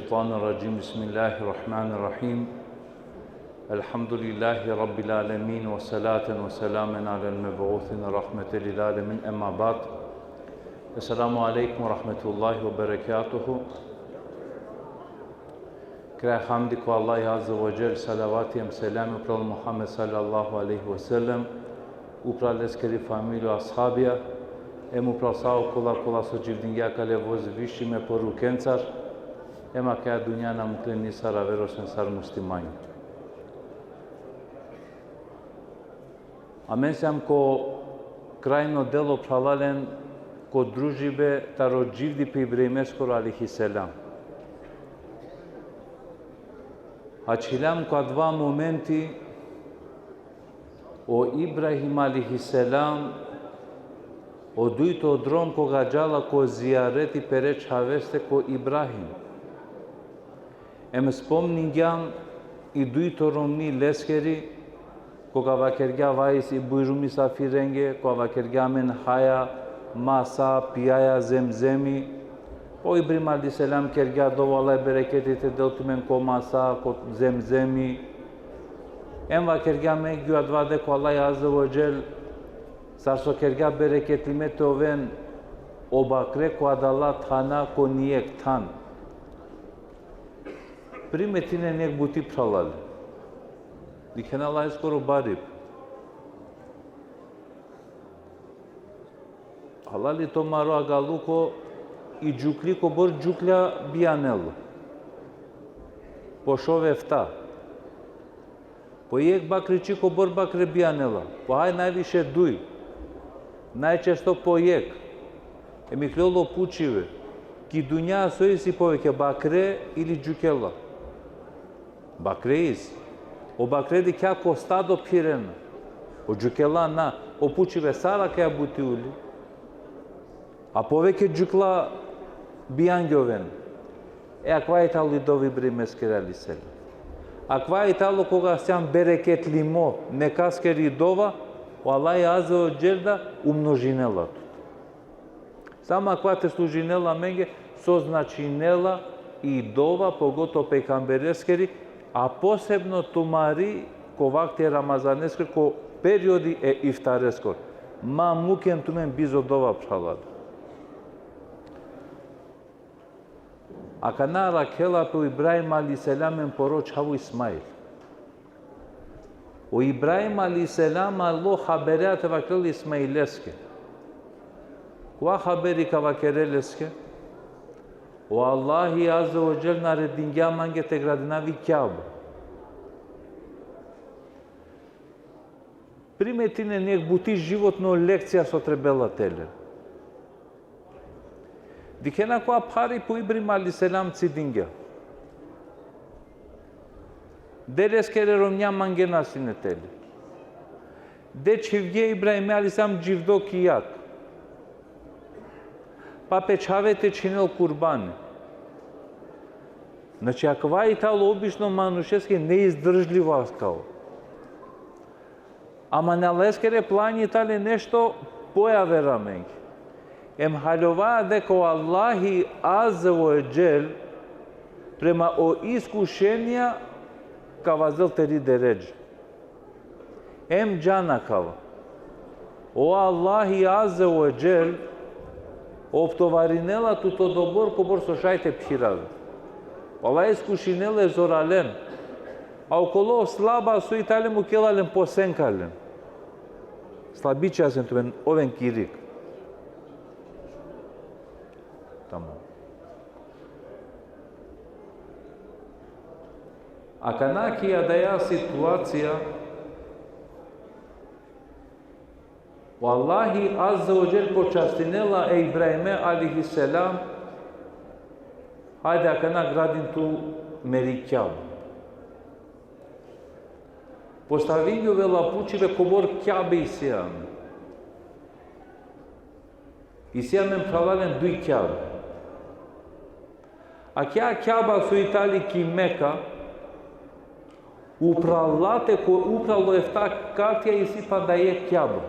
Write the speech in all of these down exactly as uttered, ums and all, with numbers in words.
الشيطان الرجيم. بسم الله الرحمن الرحيم. الحمد لله رب العالمين، وصلاة وسلاما على المبعوث رحمة للعالمين. أما بعد. السلام عليكم ورحمة الله وبركاته. Kraj hamdi ko Allah Azze ve Dželle, salavati em selami upral Muhammed sallallahu alejhi ve sellem, upral leskeri familija, ashabija, em upral sa okola kola so dživdingja kale vozvišime porukencar, em akaja dunja na muklen nisar aver osim sar muslimanja. Amen siam ko krajno delo, phralalen, ko družibe taro dživdipe Ibrahimeskoro alejhi selam. Ačhiljam ko adava momenti o Ibrahim alejhi selam, o dujto drom koga džala ko zijareti pere čhaveste ko Ibrahim. Em spomningjam i dujto romni leskeri, koga vakergja: Vajs, i bujrum misafirenge, koga vakergja amen: Haja, masa, pijaja zemzemi. O Ibrahim alejhi selam kergja dova: Allah bereketi te del tumen ko masa, ko zemzemi. Em vakergja: Me gju adava deka o Allah Azze ve Dželle, sar so kergja, bereketlime te oven o bakre ko adala thana, ko nijek than. Primetinen jekh buti, phralalen. Dikhena Allaheskoro barip. Halali tumaro agaluko, i džukli kobor džuklja bijanela? Po šov efta. Po jekh bakriči kobor bakre bijanela? Po haj najviše duj. Najčesto po jekh. Em iklol o pučibe: Ki dunja so isi poveće, bakre ili džukela? Bakre isi. O bakre dikhja ko stado phirena. O džukela na. O pučibe: Sar akaja buti uli? A poveće džukla bijangjoven. E, akava i talo i dova Ibrahimeskere alejhi selam. Akava i talo koga sian bereketlimo nekaskeri dova, o Allah Azze ve Dželle da umnožinela tut. Samo akava te služinela amenge, so značinela i dova, pogotovo pejgambereskeri, a posebno tumari ko vakti e Ramazaneskoro, ko periodi e iftareskoro. Ma muken tumen bizo dova, phralalen. Akana arakhela pe o Ibrahim alejhi selam em poro čhavo Ismail. O Ibrahim alejhi selam alo haberea te vakerel Ismaileske. Kova haberi ka vakerel leske? O Allahi Azze ve Dželle naredingja mange te gradinav i Kjaba. Primetinen jekh buti, životno lekcija so trebela te len. Dikhena kova phari pe o Ibrahim alejhi selam cidingja. De leskere romnja mangena sine te len. De čhivge Ibrahime alejhi selam dživdo ki jag. Pa pe čhave te čhinel kurbani. Znači, akava i talo obično manušeske neizdržljivo akava. Ama e Allaheskere plani tale nešto pojaver amenge. Em haljova deka o Allahi Azze ve Dželle prema o iskušenija ka vazdel teri deredža. Em džana kava. O Allahi Azze ve Dželle optovarinela tut odobor kobor so šaj te phirav. O Allah iskušinela e zoralen. A okolo slaba so i tale, mukela len, posenkalen. Slabičija sen tumen, oven ki rig. Tamam. Akana ki adaja situacija, o Allahi Azze ve Dželle počastinela e Ibrahime alejhi selam: Hajde, akana gradin tu meri Kjaba. Postavingjovela pučibe kobor Kjabe isi amen. Isi amen, phralalen, duj Kjabe. Akaja Kjaba so i tali ki Meka, upral late, ko upral o efta katija isi panda jekh Kjaba.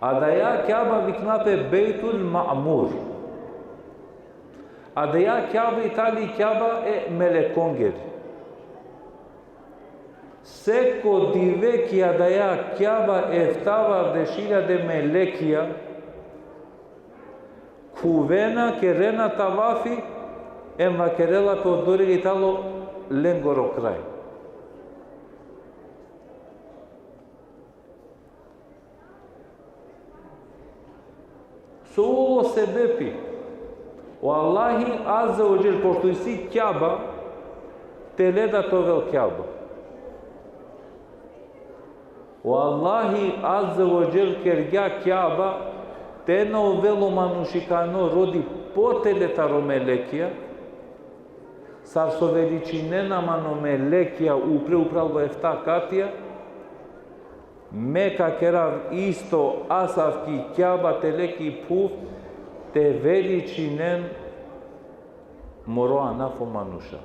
Adaja Kjaba vikna pe Bejtul Ma'mur. Adaja Kjaba i tali Kjaba e melekongeri. Seko dive ki adaja Kjaba eftavardeš iljade melekija khuvena, kerena tavafi, em vakerela pe odori i talo lengoro kraj. So ulo sebepi? O Allahi Azze ve Dželle, pošto isi Kjaba, te le da te ovel Kjaba. O Allahi Azze ve Dželle kergja Kjaba te na ovel o manušikano rodi potele taro melekija, sar so veličinena man o melekija upre upral o efta katija, me ka kerav isto asavki Kjaba te le ki phuv te veličinen moro anav o manuša.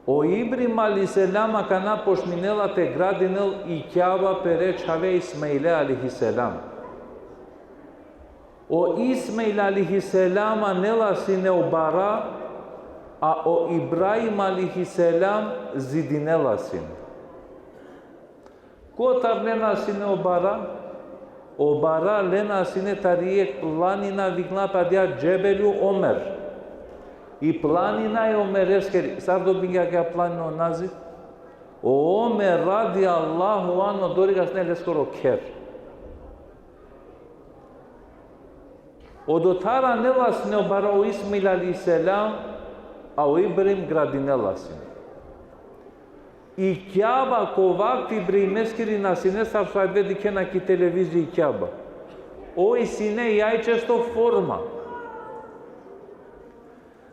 O Ibrahim alejhi selam akana počminela te gradinel i Kjaba pere čhave Ismaile alejhi selam. O Ismail alejhi selam anela sine o bara, a o Ibrahim alejhi selam zidinela sine. Kotar lena sine o bara? O bara lena sine tari jekh planina, vikna pe adaja Džebelu Omer. I planina e Omereskeri. Sar dobingja akaja planina o naziv? O Omer radijallahu anhu, odoriga sine leskoro kher. Odotar anela sine o bara o Ismail alejhi selam, a o Ibrahim gradinela sine. I Kjaba ko vakti Ibrahimeskiri na sine sar so avdive dikhena ki televizija i Kjaba. Oj sine jajčesto forma.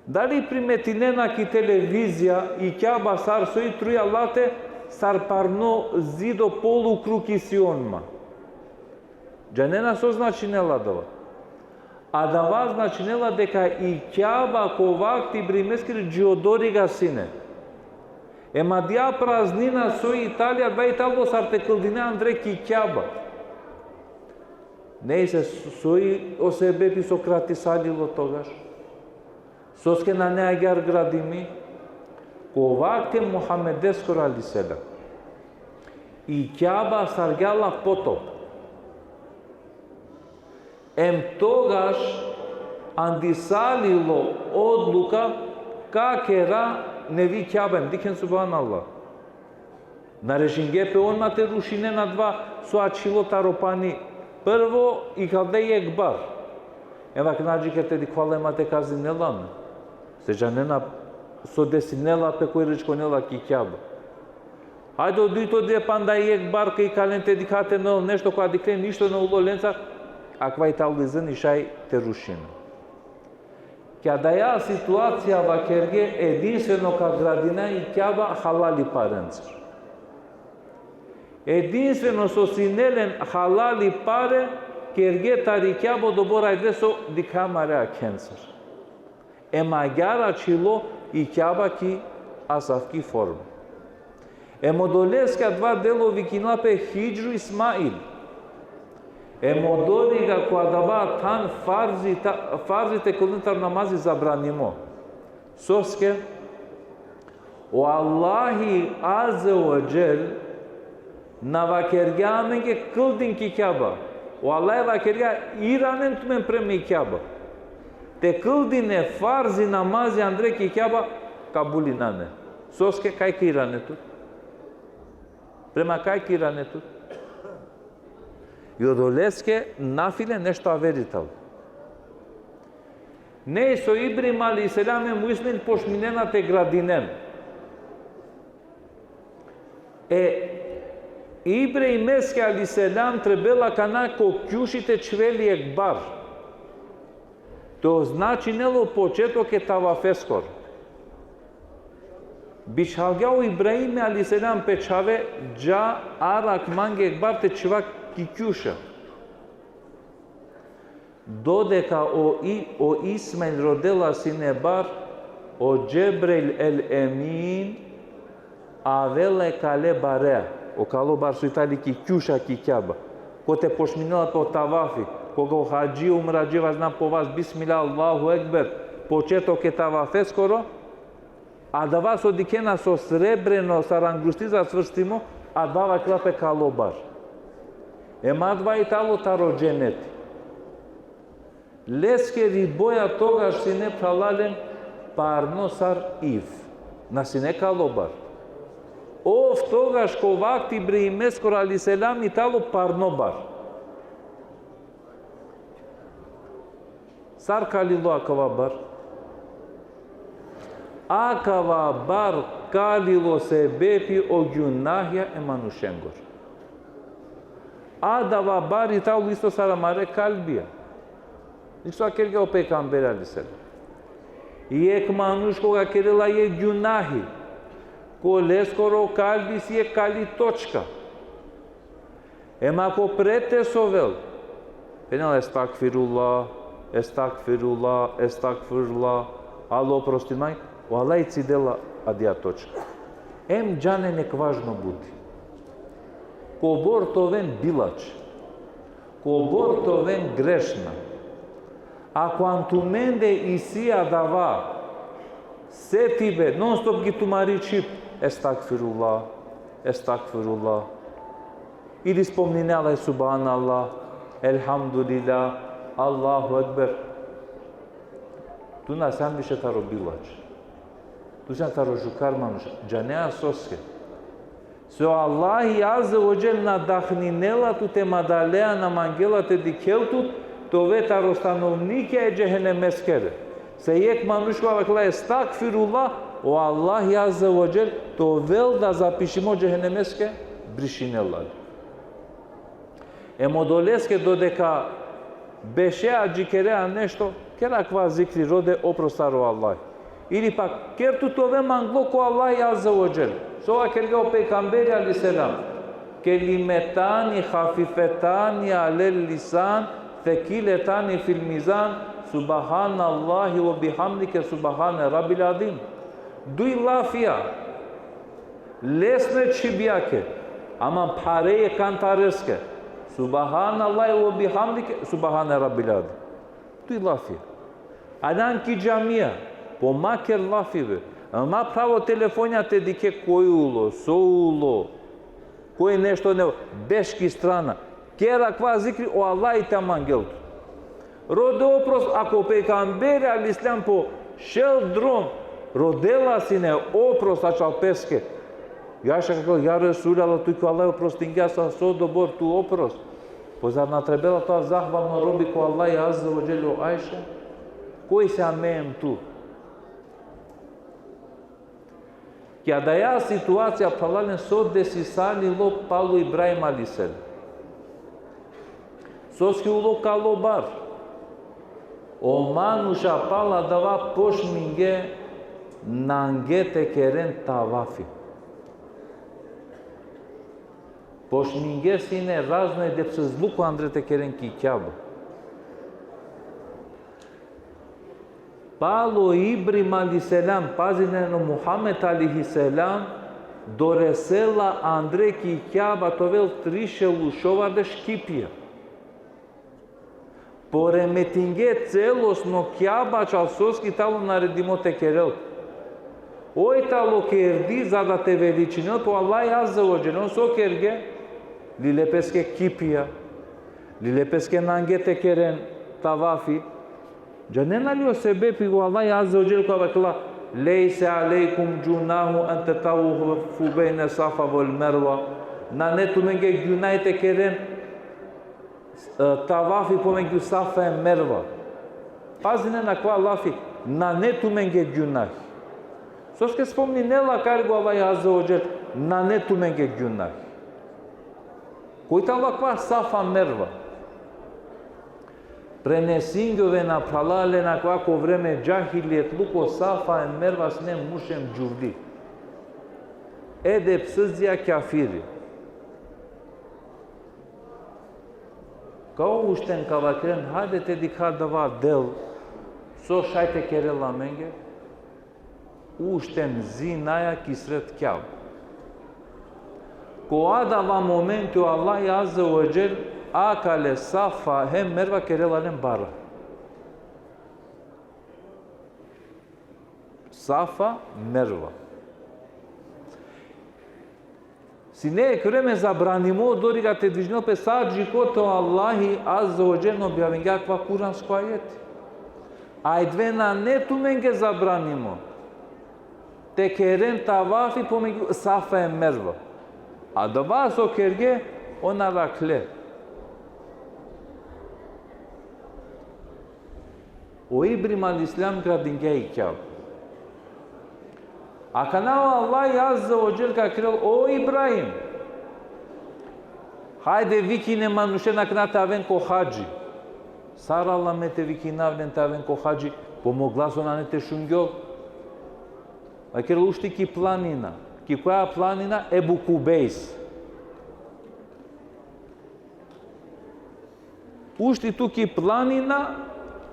Dali primetinena ki televizija i Kjaba sar so i trujala te, sar parno zido polukrug isi on ma? Džanena so značinela adava? Adava značinela deka i Kjaba ko vakti Ibrahimeskiri dži odoriga sine. Em adaja praznina so i tali, adava i talo sar te kldine andre ki Kjaba. Nejse, soj o sebepi so kratisalilo togaš? Soske nane agjaar gradimi? Ko vakti e Muhammedeskoro alejhi selam, i Kjaba sargja la potop. Em togaš andisalilo odluka ka kera nevi Kjaba, em dikhen, subhanallah. Narežingje pe on ma te rušinen adava so ačhilo taro pani. Prvo, ikalde jekh bar. Em vakna, džikher te dikhava le ma te kazinela me. Se džanena so desinela pe, koj rečkonela ki Kjaba. Hajde o dujto dive panda jekh bar ka ikalen te dikha te na ol nešto, ka dikhle ništo na ulo lencar, akava i talo izin i šaj te rušinen. Ki adaja situacija vakerge, edinstveno ka gradina i Kjaba halali parencar. Edinstveno so sine len halali pare, kerge tari Kjaba, odobor avdive so dikha amare akhencar. Em agjaar ačhilo i Kjaba ki asavki forma. Em odoleske adava delo vikina pe Hidžru Ismail. Em odoriga ko adava than farzi, ta-, farzi te kldin taro namazi zabranimo. Soske? O Allahi Azze ve Dželle na vakergja amenge kldin ki Kjaba. O Allahi vakergja iranen tumen prema i Kjaba. Te kldine farzi namazi andre ki Kjaba, kabuli nane. Soske? Kaj ka irane tut? Prema kaj ka irane tut? I odoleske nafile nešto aver i talo. Nejse, o Ibrahim alejhi selam em o Ismail počminena te gradinen. E Ibrahimeske alejhi selam trebela akana ko kjuši te čhivel jekh bar. Te označinel o početok e tavafeskoro. Bičhalgja o Ibrahim alejhi selam pe čhave, dža, arakh mange jekh bar te čhiva ki kjuša. Dodeka o, i, o Ismail rodela sine bar, o Džebrejl el Emin avela e kale bare, o kalo bar so i tali ki kjuša ki Kjaba, kote počminela pe o tavafi. Koga o hadži, umradži vazdena po vas: Bismillah, Allahu Ekber, početok e tavafeskoro, adava so dikhena so srebreno sar angrustiza cvrstimo, adava vakerela pe kalo bar. Em adava i talo taro dženeti. Leskeri boja togaš sine, phralalen, parno sar iv. Na sine kalo bar. Ov togaš ko vakti Ibrahimeskoro alejhi selam i talo parno bar. Sar kalilo akava bar? Akava bar kalilo sebepi o gjunahja e manušengoro. Adava bar i talo isto sar amare kalbija. Isto kergja o pejgamberi alejhi selam. Jekh manuš koga kerela jekh gjunahi, ko leskoro kalbi si jekh kali točka. Em ako pred te sovel, phenela: Estagfirullah, estagfirullah, estagfirullah, Allah oprostin mange, o Allah i cidela adija točka. Em džanen jekh važno buti. Kobor te oven bilačhe, kobor te oven grešna, ako an tumende isi adava setibe, non stop ki tumari čhib: Estagfirullah, estagfirullah. Ili spomnine Allah, subhanallah, elhamdulillah, Allahu Ekber. Tu na sian više taro bilačhe. Tu sian taro šukar manuš. Džanea soske? Se o Allahi azze ve dželle na dahninela tut em adalea na mangela te dikhel tut te ove taro stanovnikija e džehenemeskere. Se jekh manuš kova vakerela estagfirullah, o Allahi azze ve dželle te ovel da zapišimo džehenemeske, brišinela le. Em odoleske dodeka beše adžikerea nešto, ker akava zikri, rode oprost taro Allah. Ili pak ker tu te ove manglo ko Allah azze ve dželle. So vakergja o pejgamberi alejhi selam: Kelimetani hafifetani alel lisan, sekiletani fil mizan, subhanallahi ve bihamdike, subhane rabbil azim. Duj lafija, lesne čhibjake, ama phare e kantareske. Subhanallahi ve bihamdike, subhane rabbil azim. Duj lafija. Adan ki džamija, po ma ker lafibe. Ma phrav o telefonja te dikhe koj ulo, so ulo, koj nešto ne, beš ki strana. Ker akava zikri, o Allah te mangel tut. Rode oprost, ako pejgamberi alejhi selam po šel drom rodela sine oprost ačhal peske. Ajša vakerela: Ja Resulallah, tu ki o Allah oprostingja, sa so dobor tu oprost. Po zar na trebela tu zahvalno robi ko Allah azze ve dželle, o Ajša? Koj si amen tu? Ki adaja situacija, phralalen, so desisalilo palo Ibrahim alejhi selam. Soske ulo kalo bar. O manuša pala adava pošminge nange te keren tavafi. Pošminge sine razno edepsizluko andre te keren ki Kjaba. Palo Ibrahim alejhi selam, pazinen, o Muhammed alejhi selam doresela andre ki Kjaba te ovel trišel u šovardeš kipija. Poremetinge celosno Kjaba, ačhal soske i talo naredimo te kerel. Oj talo kerdi za da te veličinel pe o Allah azze ve dželle. On so kerge? Lile peske kipija. Lile peske nange te keren tavafi. Džanena li o sebepi? O Allah azze ve dželle kova vakerela: Lejse alejkum džunahu en tetavufu bejne Safa vel Merva. Nane tumenge gjunaj te keren e, tavafi pomengju Safa e Merva. Pazinen akava lafi, nane tumenge gjunaj. Soske spomninela kargo Allah azze ve dželle, nane tumenge gjunaj. Koj talo akava Safa Merva? Prenesingjovena, phralalen, akava ko vreme džahilijetluko Safa e Merva sine mušem džuvli. Edepsizja, kjafiri. Ka ušten, ka vakeren: Hajde te dikha adava del, so šaj te kerel amenge. Ušten zinaja ki sred Kjaba. Ko adava momenti o Allah azze ve dželle Akale Safa hem Merva kerela len bara. Safa, Merva. Sine e vreme zabranimo odoriga te dvižinel pe sa dži kote o Allahi Azze ve Dželle na objavingja akava kuransko ajeti. Ajde, nane tumenge zabranimo te keren tavafi pomegju Safa hem Merva. Adava so kerge, on arakhle. O Ibrahim alejhi selam gradingja i Kjaba. Akana o Allahi Azze ve Dželle vakerel: O Ibrahim, hajde vikine manušen akana te aven ko hadži. Sar alame te vikinav len te aven ko hadži, po mo glas on nane te šungjol. Vakerel: Ušti ki planina. Ki koja planina? Ebu Kubejs. Ušti tu ki planina,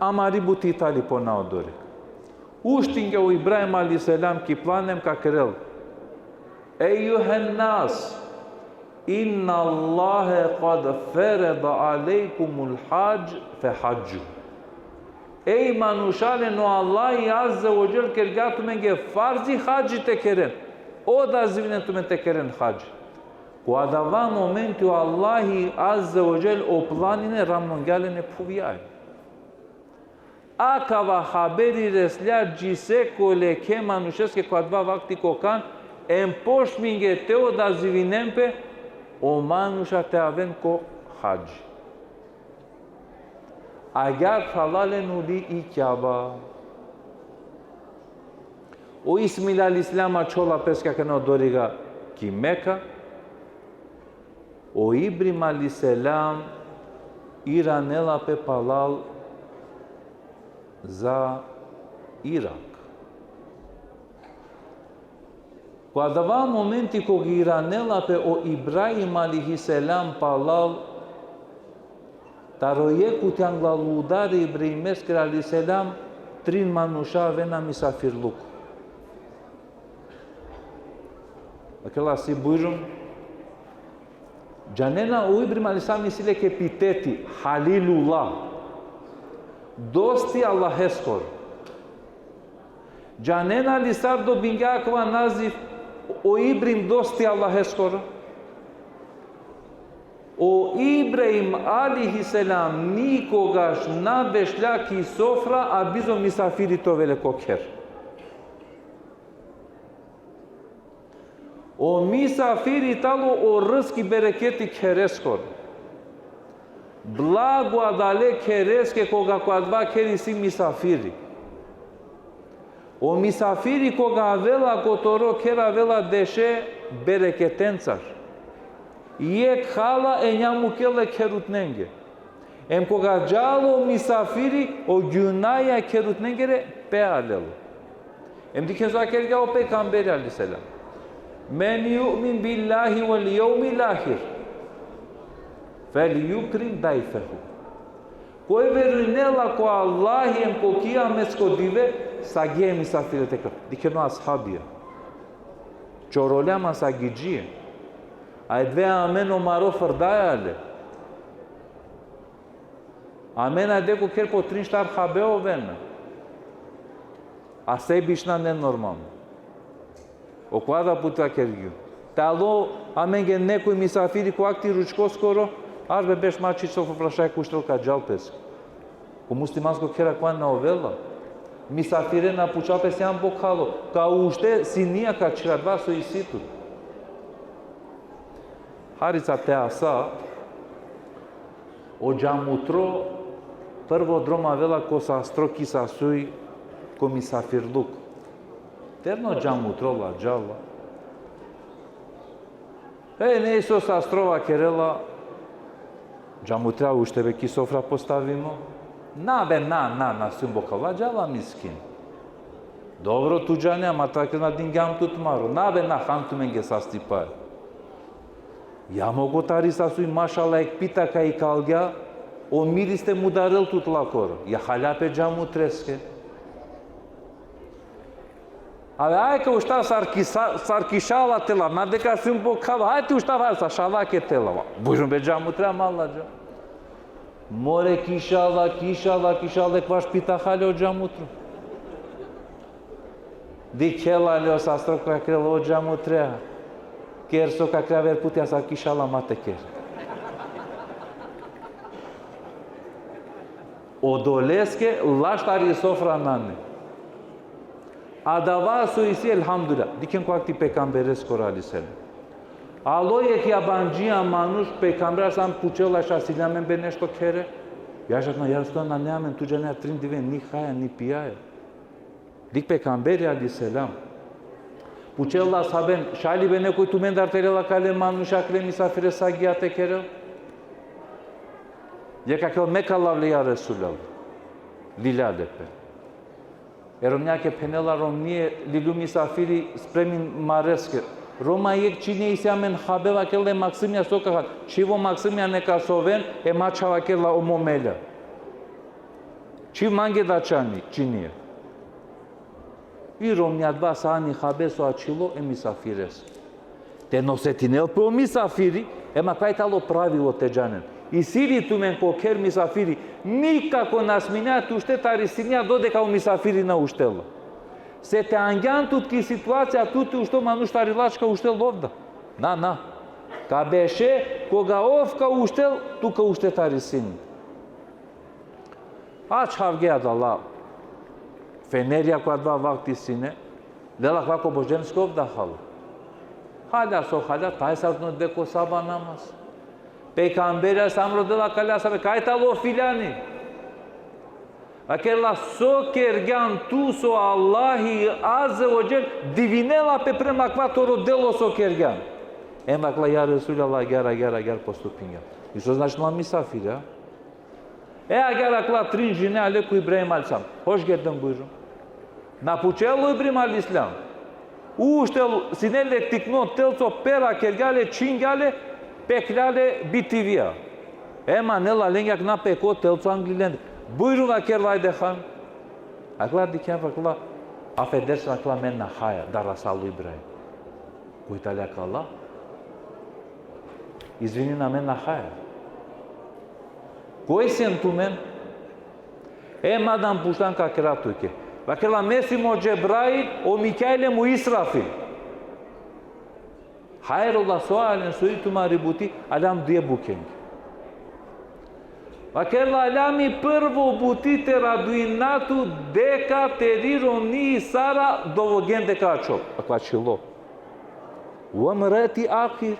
amari buti tani pana odori. Uštingja o Ibrahim alejhi selam ki planina hem vakerel: Ejjuhen nas, innallahe kad fereda alejkumul hadž, fehadžu. Ej manušalen, o Allahi Azze ve Dželle kergja tumenge farzi hadži te keren. Odazivinen tumen te keren hadži. Ko adava momenti o Allahi Azze ve Dželle o planine ravnongja len e phuvjai. Akava haberi reslja dži sekole ke manušeske ko adava vakti ko kan, em pošminge te odazivinen pe o manuša te aven ko hadži. Agjaar phralalen uli i Kjaba. O Ismail alejhi selam ačhola peske akana odoriga ki Meka. O Ibrahim alejhi selam iranela pe palal za Irak. Ko adava momenti koga iranela pe o Ibrahim alejhi selam palal, taro jekh puti angla ludari Ibrahimeskiri alejhi selam, trin manuša avena misafirluk. Vakerela: Si, bujrum. Džanena, o Ibrahim alejhi selam isi leke epiteti Halilullah, dosti Allaheskoro. Džanena li sar dobingja akava naziv o Ibrahim, dosti Allaheskoro? O Ibrahim alejhi selam nikogaš na bešlja ki sofra, a bizo misafiri te ovel le ko kher. O misafiri tano o rizki, bereketi khereskoro. Blago adale khereske koga ko adava kher isi misafiri. O misafiri koga avela ko toro kher, avela deše bereketencar. Jekh hala enja mukel e kherutnenge. Em koga džala o misafiri, o gjunaja e kherutnengere pe alela. Em dikhen so vakergja o pejgamberi alejhi selam: Men ju'min billahi vel jevmil ahir, fel jukrim dajfehu. Koj verujnela ko Allahi em ko kijametsko dive, sagje e misafire te kerel. Dikhen o ashabija. Čorolja, ma sagidžie. Ajde, amen o maro frdaja le. Amen ajde ko kher po trin štar habe ovena. A sebi išna nenormalno. Okova da puti vakergjum. Te alo amenge nekoj misafiri ko vakti ručkoskoro, ar be beš ma či sofra, šaj ka uštel, ka džal peske. Ko muslimansko kher akava na ovela. Misafire na puča pe sian bokhalo. Ka ušte, sinija ka čhira, adava so isi tut. Harica te asa, o džamutro, prvo drom avela ko sastro ki sasuj, ko misafirluk. Terno džamutro, la džala. E, nejso sastro vakerela, džamutro, ušte be, ki sofra postavimo. Na be, na, na, na sium bokhalo, la džala miskin. Dobro, tu džane, ama takle na dingjam tut maro. Na be, na, han tumenge sastipaja. Ja mo kotari sasuj, mašala, jekh pita ka ikalgja, o miris te mudarel tut lakoro. Ja halja pe džamutreske. Ave, aj ka ušta sar ki, sa-, sar ki šala te lav, na deka sium bokhalo, aj te ušta, sar šala ke te lav. Bujrum be, džamutre, ama la dža. More, kišala, kišala, kišala, ekvaš pitaha le o džamutro. Dikhela le o sastro, vakerela: O džamutrea, ker so ka kere aver puti, a sa kišala ma te ker. Odoleske laš tari sofra nane. Adava so isi, elhamdulillah. Dikhen ko vakti pejgambereskoro alejhi selam. Alo jekh jabandžija manuš, pejgamberi alejhi selam pučela: Šaj si li amen be nešto khere? Ja, vakerela, ja Resulallah, nane amen, tu džanea, trin dive ni haja ni pijaja. Dikh pejgamberi alejhi selam. Pučela ashaben: Šaj li be nekoj tumendar te lela kale manuša, kale misafire, sa agjaar te kerel? Jekh vakerel: Me ka lav le, ja Resulallah. Lilja le pe. E romnjake phenela: Romnije, lilum misafiri, spremin mareske. Roma, jekh činija isi amen habe, vakerela, e maksumja so ka han. Čhiv o maksumja neka soven, em ačhav, vakerela, o momelja. Čhiv mange da čani, činija. I romnja adava sa ani habe so ačhilo e misafires. Te na osetinel pe o misafiri, em akava i tano pravilo, te džanen. Isi li tumen ko kher misafiri, nikako na smine te ušte tari sinja dodeka o misafiri na uštela. Se te angjan tut ki situacija tu te ušte, manuš tari lačka uštel ov da. Na, na. Ka beše, koga ov ka uštel, tu ka ušte tari sinja. Ačhavge adala fenerja, ko adava vakti sine, lela: Akava ka obožden so ov da hala. Halja so halja, tajsa rodno dive ko sabah namaz. Pejgamberi alejhi selam rodela kale ashabe: Kaj tano o filjani? Vakerela: So kergjan tu, so Allahi azze ve dželle divinela pe prema akava toro delo so kergjan. Em vakerela: Ja Resulallah, agjaar, agjaar, agjaar postupingjan. I so značinela misafiri, a? E, agjaar akala trin žene ale ko Ibrahim alejhi selam. Hožgerdem, bujrum. Na pučel o Ibrahim alejhi selam. Uštel, sine le tikno telco, pera kergja le, čhingja le, peklja le bitivija. Em anela lenge akana peko telco angli lende. Bujrum, vakerela, ajde han. Akala dikhen, vakerela: Afedersem, vakerela, amen na haja, darasalo Ibrahim. Koj tale akala? Izvinin, amen na haja. Koj sen tumen? Em adava pučljan: Kakera tuke? Vakerela: Me sijum o Džebrail, o Mikail em o Israfil. Hajrola, so aljan, so i tumari buti? Aljam duje bukenge. Vakerela: Aljam i prvo buti te raduina tut deka teri romni i Sara dovogjen deka ačhol. Akava ačhilo. Ve mraeti akir.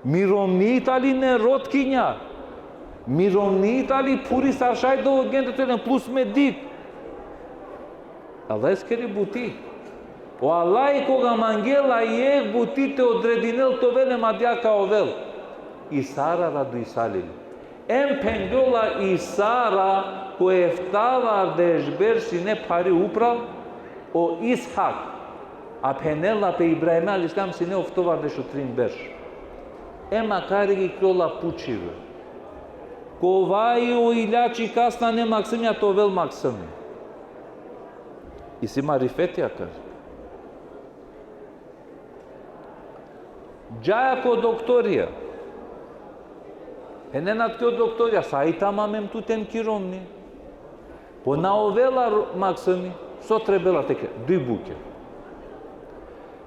Mi romni tani, ine rodkinja. Mi romni tani, phuri sar šaj dovogjen te ovel, plus me dit. Allaheskeri buti. O Allah koga mangela jekh buti te odredinel te ovel, em adija ka ovel. I Sara raduisalili. Em phendola i Sara, ko eftavardeš berš sine phari upral o Ishak, a phenela pe Ibrahim alejhi selam sine oftovardeš u trin berš. Em akari ikljola pučibe. Kova i o ilači, kas nane maksumja te ovel maksumi? Isi marifeti akari. Džaja ko doktorija. Phenena tuke o doktorija: Sa i tamam, em tut em ki romni. Po na ovela ro-, maksumi, so trebela te kere? Duj buke.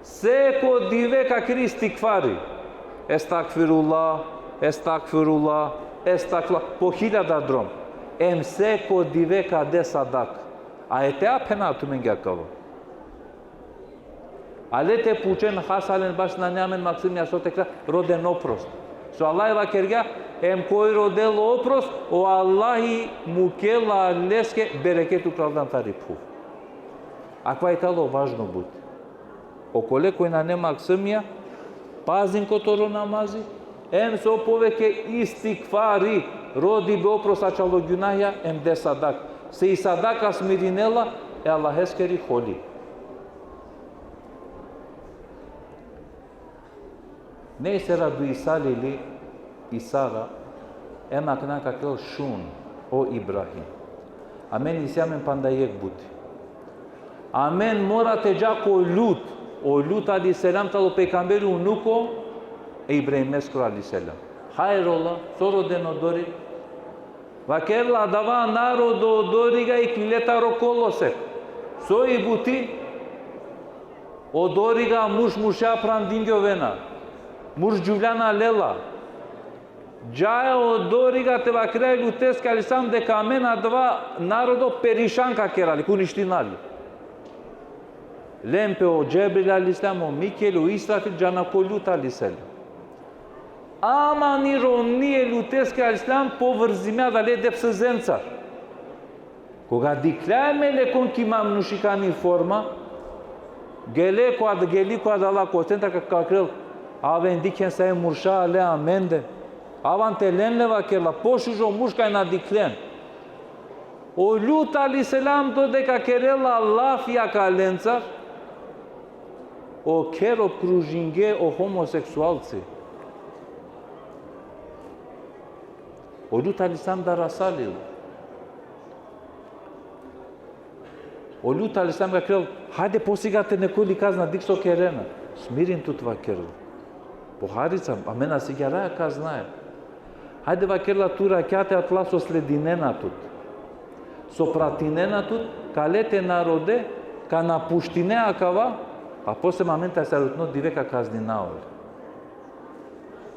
Seko dive ka kere istigfari. Estagfirullah, estagfirullah, estagfirullah. Po hiljada drom. Em seko dive ka de sadaka. A e te, a phena tumenge akava? Ale te pučen, has alen baš, nane amen maksumja so te kera, roden oprost. So Allahi vakergja: Em koj rodel oprost, o Allahi mukela leske bereket, upraldan tari phuv. Akava i tano važno buti. Okole koj nane maksumja, pazin ko toro namazi, em so poveke istigfari, rodi be oprost ačhalo gjunahja, em de sadaka. Se i sadaka smirinela e Allaheskeri holi. Nejse, raduisalili i Sara, em akana ka kerel šun o Ibrahim. Amen isi amen panda jekh buti. Amen mora te dža ko Lut. O Lut alejhi selam tano pejgamberi, unuko e Ibrahimeskoro alejhi selam. Hajrola, so roden odori? Vakerela: adava narodo odoriga iklile taro kolosek. Soj buti? Odoriga muš mušea prandingjovena. Muš džuvljana lela. Džaja odoriga te vakera e Luteske alejhi selam deka amen adava narodo perišan ka kera li, ka uniština li. Len pe o Džebril alejhi selam, o Mikail, o Israfil, džana ko Lut alejhi selam. Ama ironi e Luteske alejhi selam povrzime adale depsëzencar. Koga dikhlja e melekon ki manušikani forma, gele ko ad-, geli ko adala ko centar, ka, ka vakerel: aven, dikhen sa e murša ale amende. Avan te len le, vakerela, pošužo muš kaj na dikhlen. O Lut alejhi selam dodeka kerela lafi akalencar, o kher opkružingje o homoseksualci. O Lut alejhi selam darasali. O Lut alejhi selam vakerel: hajde, posiga te nekoli kazna, dikh so kerena. Smirin tut, vakerel. Poharica, amen na sigjaraja kaznaja. Hajde, vakerela, tu rakjate atla so sledinena tut, so pratinena tut, kale te narode, ka napuštine akava, a posle amen tajsarutno dive ka kaznina ole.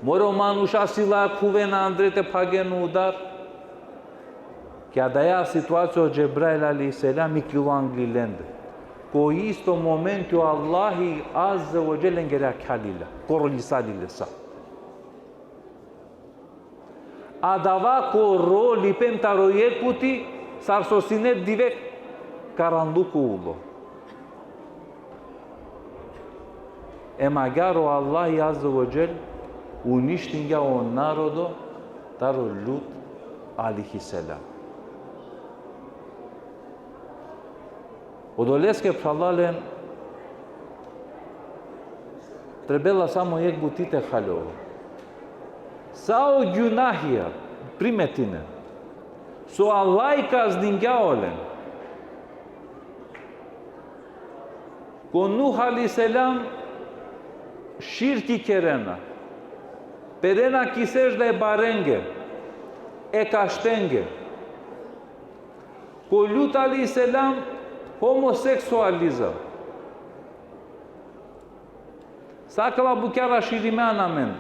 More, o manuša sila khuvena andre te phagen udar. Ki adaja situacija o Džebrail alejhi selam iklilo angli lende. Ko isto momenti o Allahi azze ve dželle lengere akha lilja, korolisalile sa. Adava korolipe em taro jekh puti sar so sine dive karanluko ulo. Em agjaar o Allahi azze ve dželle uništingja o narodo taro Lut alejhi selam. Odoleske, phralalen, trebela samo jekh buti te haljova. Sa o gjunahija, primetinen, so o Allahi kazningja olen. Ko Nuh alejhi selam širki kerena, perena ki sedžda e barenge, e kaštenge. Ko Lut alejhi selam homoseksualizam. Sa akala bukja raširime amen.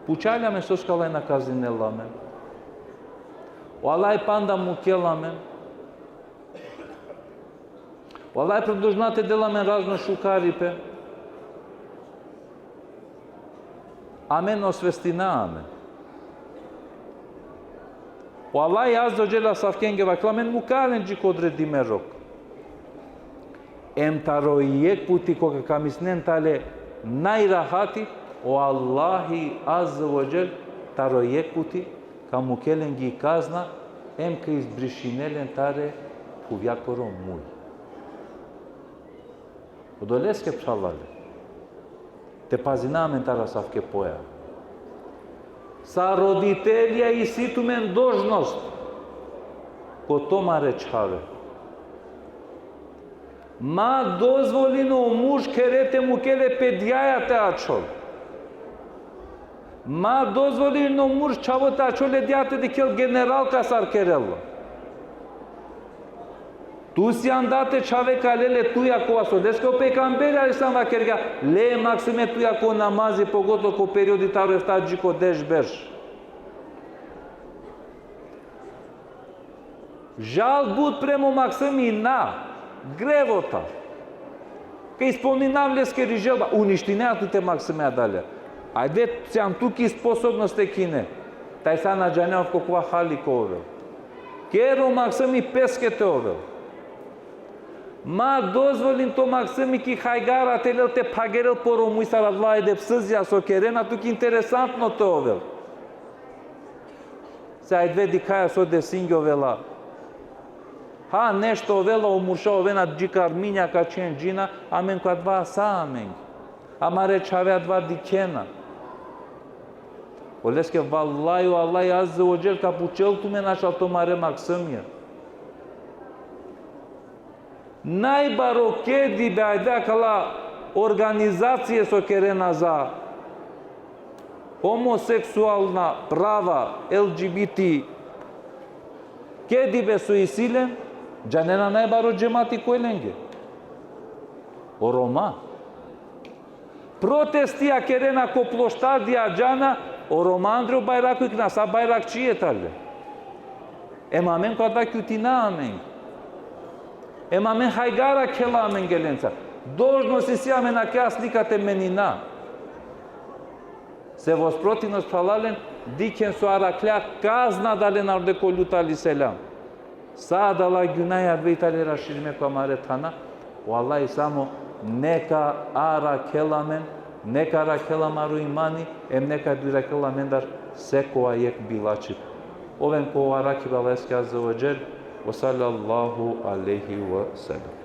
Pučalja amen soske o Allahi na kazninela amen. O Allahi panda mukela amen. O Allahi prodolžina te dela amen razno šukaripe. Amen osvestina amen. O Allahi azze ve dželle asavkenge vakerela amen: muka len dži ko odredime rok. Em taro jekh puti koga ka mislinen tale najrahati, o Allahi azze ve dželle taro jekh puti ka mukel lengi kazna, em ka izbrišinel len tare phuvjakoro muj. Odoleske, phralalen, te pazina amen taro asavke pojave. Sa roditelja isi tumen dolžnost ko tumare čhave. Ma dozvolin o muž khere te mukel e pe djaja te ačhol. Ma dozvolin o muž čhavo te ačhol e djaja te dikhel generalka sar kerela. Tu si anda te čhave ka le le tu jako vaso. Odoleske o pejgamberi alejhi selam vakergja: le maksime tu jako namazi, pogotovo ko periodi taro efta dži ko deš berš. Žal but prema o maksimi na grevota. Ka ispolninav leskeri želba, uništinea tut e maksime adalea. Ajde, sian tu ki sposobnost te kine. Tajsa na džanea ov ko kova hali ka ovel. Ker o maksimi peske te ovel. Ma dozvolin to maksimi ki hajgara te lel te phagerel poro muj sar adala e depsëzija so kerena tut ki interesantno te ovel. Se ajde dikhaja so desingjovela. Ha, nešto ovela, o murša ovena dži karminja, ka čhen džina, amen ko adava sa amenge. Amare čhave adava dikhena. Oleske vallahi, o Allahi azze ve dželle ka pučel tumen našal tumare maksimija. Najbaro kedibe, ajde, akala organizacije so kerena za homoseksualna prava, L G B T, Kedibe so isi len, džanena najbaro džemati koj lenge? O Roma. Protestija kerena ko ploštadija, džana, o Roma andre o bajrako ikna, sa bajrakčije tale. Em amen ko adava kjutina amen. Em amen hajgara khela amengelenca. Dolžnost isi amen akaja slika te menina. Se vosprotivno, phralalen, dikhen so arakhla kazna adale narode ko Lut alejhi selam. Sa adala gjunaja adava i tale raširime ko amare thana. O Allah samo neka arakhel amen, neka arakhel amaro imani, em neka dujrakhel amendar sekova jekh bilačhipe. Oven ko arakhibe Allaheske azze ve dželle, ve sallallahu alejhi ve sellem.